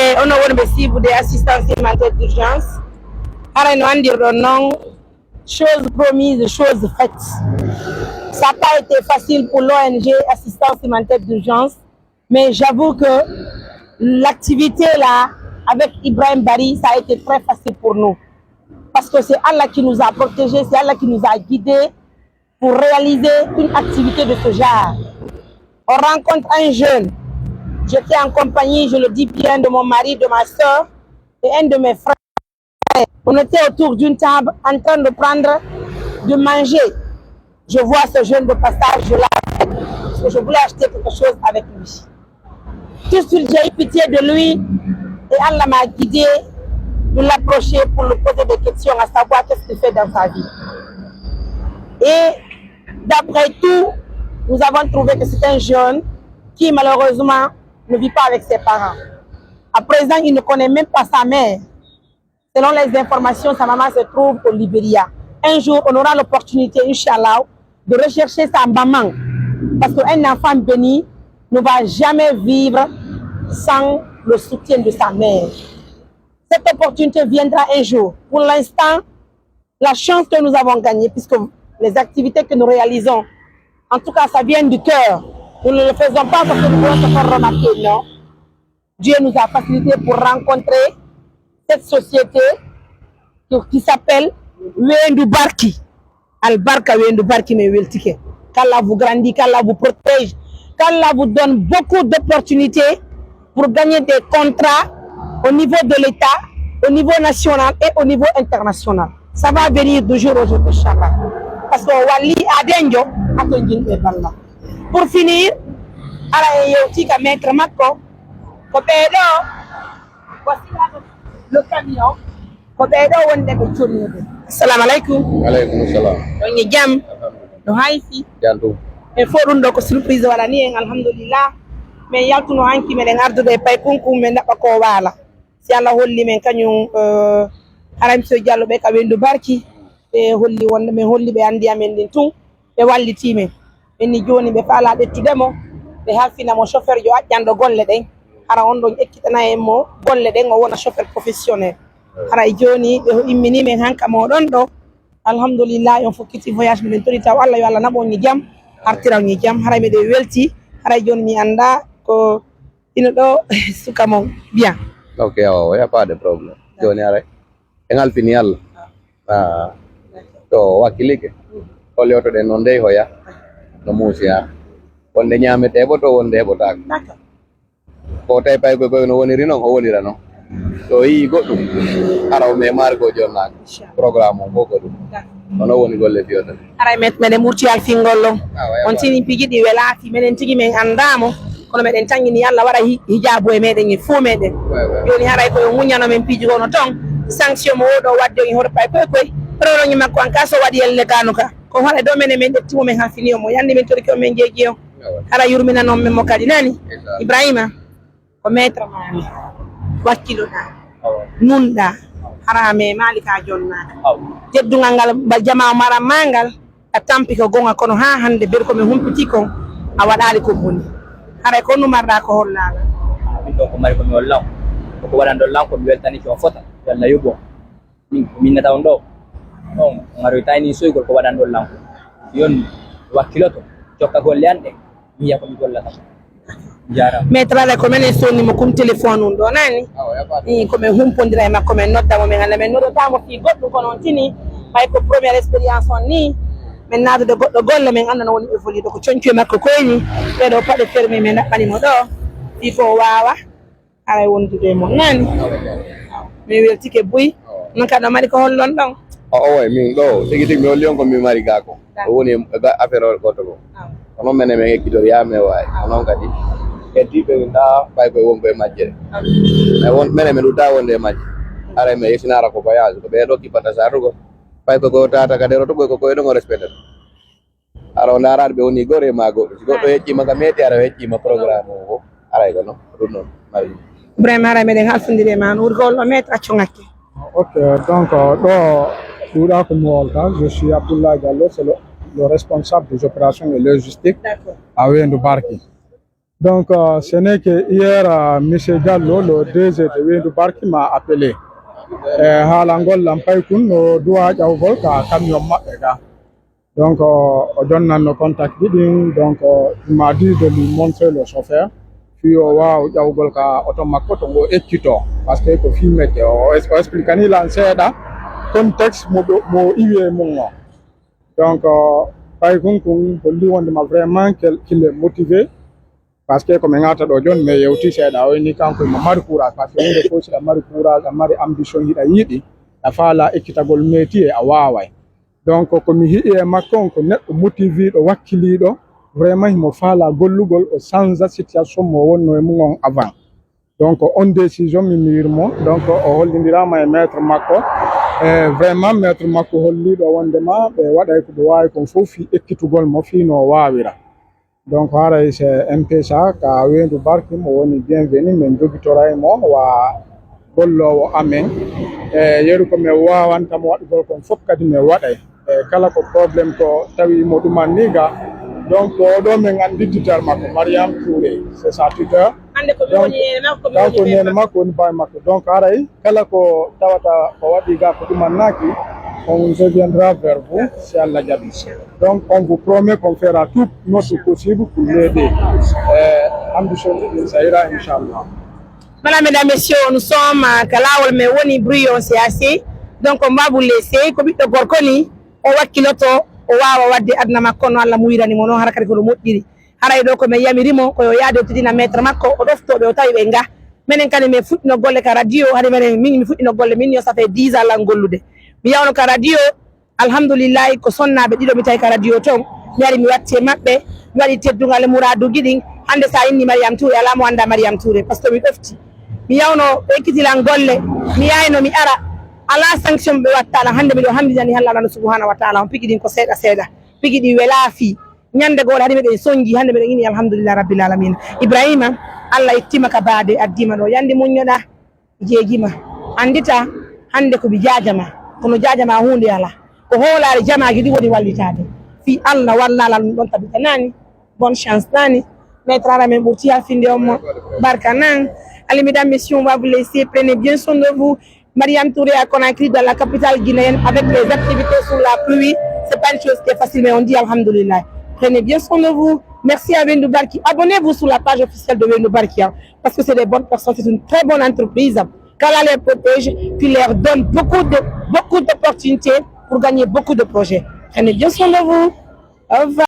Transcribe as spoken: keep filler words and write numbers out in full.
E onon wonɓe siibude assistance humanitaire d'urgence, haray no anndirɗon non, chose promise, chose faite. Ça n'a pas été facile pour l'O N G Assistance Humanitaire d'Urgence, mais j'avoue que l'activité là, avec Ibrahim Bari, ça a été très facile pour nous. Parce que c'est Allah qui nous a protégés, c'est Allah qui nous a guidés pour réaliser une activité de ce genre. On rencontre un jeune. J'étais en compagnie, je le dis bien, de mon mari, de ma sœur et un de mes frères. On était autour d'une table en train de prendre, de manger. Je vois ce jeune de passage, je l'appelle, parce que je voulais acheter quelque chose avec lui. Tout de suite, j'ai eu pitié de lui et Allah m'a guidé de l'approcher pour lui poser des questions, à savoir qu'est-ce qu'il fait dans sa vie. Et d'après tout, nous avons trouvé que c'est un jeune qui, malheureusement, ne vit pas avec ses parents. À présent, il ne connaît même pas sa mère. Selon les informations, sa maman se trouve au Libéria. Un jour, on aura l'opportunité, Inch'Allah, de rechercher sa maman. Parce qu'un enfant béni ne va jamais vivre sans le soutien de sa mère. Cette opportunité viendra un jour. Pour l'instant, la chance que nous avons gagnée, puisque les activités que nous réalisons, en tout cas, ça vient du cœur. Nous ne le faisons pas parce que nous voulons se faire remarquer, non. Dieu nous a facilité pour rencontrer cette société qui, qui s'appelle Weendu Barki. Albarka Weendu Barki, mais weltike. Qu'Allah vous grandit, qu'Allah vous protège, qu'Allah vous donne beaucoup d'opportunités pour gagner des contrats au niveau de l'État, au niveau national et au niveau international. Ça va venir du jour au jour, Inch'Allah. Parce que wali adenjo ato jinde balla. Pour finir, ara e yewti ka maître makko, ko ɓee ɗoo, ko le camion, ko ɓee ɗoo wonde ɓe jonnude. Assalamu alaikum. Alaikum salam. On ye jam? No haysi? Jam ɗum. E fof ɗum ɗo ko surprise waɗani en, alhamdulillah. Men yaltuno hanki meɗen ardude e paykunku, men ɗaɓɓa ko waala. Si Allah holli men kañum, eh, haray Monsieur Diallo ɓe ka Weendu Barki, ɓe holli wonde, men holli ɓe anndi amen ndin tun, ɓe wallitii men. Ɓen ni jooni ɓe faalaa ƴettude mo, ɓe halfina mo chauffeur jo aƴƴanɗo golle ɗen. Hara on ɗon ekkitana en mo golle ɗen, o wona chauffeur professionnel. Haray jooni ɓe immini men hanka mo ɗon ɗo. Alhamdulillah, on fokkiti voyage men tori taw Allah yo Allah naɓo on e jam, artira on e jam. Haray meɗen welti, haray jooni mi annda ko ino ɗo suka mon bien. Ok, awa, y a pas de problème. Jooni haray en halfini Allah. Ah, to wakkilike. Ko lewtoɗen noon dey hoya. No muusi ha. Wonde ñaametee heɓoto, wonde heɓotaako. Ko tawi paykoy koy no woniri noon, o wonira noon. So o yii goɗɗum, hara o memaari ko jonnaaka. Programme on fof ko ɗum. Ko noon woni golle fiyata. Haray met-, meɗen ɓurti halfingol ɗon. Ah, ouais, on tini piiji ɗi welaaki, menen tigi men anndaa mo, kono meɗen tanngini Allah waɗa hi-, hijaabu e meɗen e fuu meɗen. Ouais, ouais. Jooni haray ko yo muññano men piiji kono toon, sanction mo oo ɗoo waddi on e hoto paykoy koy, roroñi makko an ka so waɗi elle kanu ka. Ko haray ɗo menen men ƴetti mo men halfini on mo, yandi men toriki on men jeeji on. Hara yurminanon men mo kadi nani? Ibrahima, ko maître maami, wakkiloɗaa, nunɗaa, hara a memaali ka jonnaaka. Teddungal ngal, ngal jamaa maran maa ngal, a tampi ko goonga, kono haa hannde ber ko mi humpiti kon, a waɗaali ko boni. Haray ko numarɗaa ko hollaa lan? Min ɗo ko mari ko mi holla on. Ko ko waɗanɗon lan ko mi weltanike on fota. Yo Allah yoɓu on. Min ko minnata on ɗo. On, on aroyta e nii soygol ko waɗanɗon lan ko. Si on wakkiloto, jokka golle an ɗen, mi yiya ko mi gollata. Jaaraama. Maître Alay, ko menen sonni mo kum téléphone on ɗo, nani? Ii, ko men humpondira e makko, men nodda mo, men annda, men noddataa mo fii goɗɗum, kono on tini, ɓay ko première expérience on nii, men naatude goɗɗo golle, men annda no woni évolué ɗo, ko concu e makko koyni, ɓee ɗoo paɗe fermé, men ɗaɓɓani mo ɗo, fii ko o waawa. Haray wondude e mon, nani? Mi weltike buy. Non kadi, no mari ko hollon ɗon? O, o, way, min ɗo, tigi tigi, mi holli on ko mi mari gaa ko. O woni e ga-, affaire o goto ko. Ko non menen men ekkitori yaa men waawi. Ko non kadi, heddiiɓe min ɗa, ɓay koye won koye majje. Mais won, menen men ɗuɗɗa wonde e majje. Haray men yesinaara ko voyage, ko ɓee ɗo kippata saatugo. Ɓay ko ko tata ka dero to ɓoy ko koye ɗon o respectata. Hara o ndaaraade ɓe woni goto e maa goɗɗo. Si goɗɗo hecciima ka metti, hara o hecciima programme o fof. Haray ko non, ko ɗum non. Mari. Ibrahima, haray meɗen halfondiri e maa. No woni ko holno maître accu ngakke? Ok, donc, ɗo ɗuuɗa ko mo holta. Je suis Abdoulaye Diallo, c'est le, le responsable des opérations et logistique à Weendu Barki. Donc, euh, ce n'est que hier, euh, monsieur Diallo, le D G de Weendu Barki, m'a appelé. E haalangol lan paykun no duwaa ƴawgol ka camion maɓɓe ga. Donc, euh, o jonnanno contact ɗin, donc, euh, il m'a dit de lui montrer le chauffeur, fii o waawa ƴawgol ka oto makko to ngo ekkitoo, parce que ko fii mecce. O es-, o expliquani lan seeɗa contexte mo ɗo, mo iwi e mun o. Donc, euh, paykun kun holli wonde ma vraiment qu'il, qu'il est motivé, parce que ko mi ŋata ɗo jon, mi yewti seeɗa, o inni kanko mo mari courage, parce que huunde fof si a mari courage, a mari ambition, hiɗa yiɗi, a faala ekkitagol métier, a waaway. Donc, ko mi yi'i e makko on, ko neɗɗo motiviiɗo, wakkiliiɗo, vraiment himo faala gollugol, o change situation mo wonno e mun on avant. Donc, on décision mi miir mo. Donc, o hollindiraama e maître makko. E vraiment, maître makko holliiɗo wondema ɓe waɗay ko ɓe waawi kon fof fii ekkitugol mo fii no o waawira. Donc, haray c'est M P S A ka Weendu Barki, mo woni bienvenu, min jogitoray mo wa golloowo amen. E yeru ko min waawanta mo waɗugol kon fof kadi min waɗay. E kala ko problème ko tawi mo ɗuman ni ga. Donc, ko oɗo min anndi tuteur makko, Mariam Touré, c'est sa tuteur. Hannde ko mi Donc, woni nene makko, ko mi woni kanko nene nene makko. Makko woni baay makko. Donc, haray kala ko tawata ko waɗi ga ko ɗumannaaki, on reviendra vers vous, si Allah jaɓi. Donc, on vous promet qu'on fera tout notre possible pour l'aider. Eh, ambition ɗin sa ira, inchallah. Voilà, mesdames, messieurs, nous sommes, euh, ka laawol men woni brouillon C A C. Donc, on va vous laisser. Ko ɓiɗɗo gorko ni, o wakkiloto, o waawa waɗde aduna makko no Allah muuyirani mo, non hara kadi ko no moƴƴiri. Haray ɗo ko men yamiri mo, ko yo yaade o tinndina maître makko, o ɗoftoo ɓe, o tawi ɓe nga. Menen kadi men fuɗɗino golle ka radio, hari menen, min mi fuɗɗino golle, min yo ça fait dix ans lan gollude. Mi yawno ka radio, alhamdulillahi, ko sonnaaɓe ɗiɗo mi tawi ka radio ton. Mi ari mi watti e maɓɓe, mi waɗi teddungal e muraaduuji ɗin. Hannde sa inni Mariam Touré, alaa mo anndaa Mariam Touré, parce que mi ɗofti. Mi yawno ɓe ekkiti lan golle, mi yayno mi ara, alaa sanction ɓe watta lan. Hannde miɗo hamdinani Allah subhanahu wa taala, on piiji ɗin ko seeɗa seeɗa. Piiji ɗi welaa fii. Ñande goo hari meɗen sonji, hannde meɗen ini alhamdulillahi rabbil alamina. Ibrahima, Allah ittima ka baade, addima ɗo. Yandi muññoɗa, jeejima. Andita, hannde ko mi jaajama. Kono jaajama huunde alaa. Ko hoolaare jamaaji ɗi woni wallitaade. Fii Allah wallala ɗum ɗon tabita nani. Bonne chance nani. Maître ara men ɓurti halfinde on mo. Barka nan. Allez, mesdames, messieurs, on va vous laisser. Prenez bien soin de vous. Mariam Touré à Conakry, dans la capitale guinéenne, avec les activités sous la pluie, c'est pas une chose qui est facile, mais on dit alhamdulillah. Prenez bien soin de vous. Merci à Weendu Barki. Abonnez-vous sur la page officielle de Weendu Barki, hein, parce que c'est des bonnes personnes, c'est une très bonne entreprise. Qu'Allah les protège, qui leur donne beaucoup de, beaucoup d'opportunités pour gagner beaucoup de projets. Prenez bien soin de vous. Au revoir.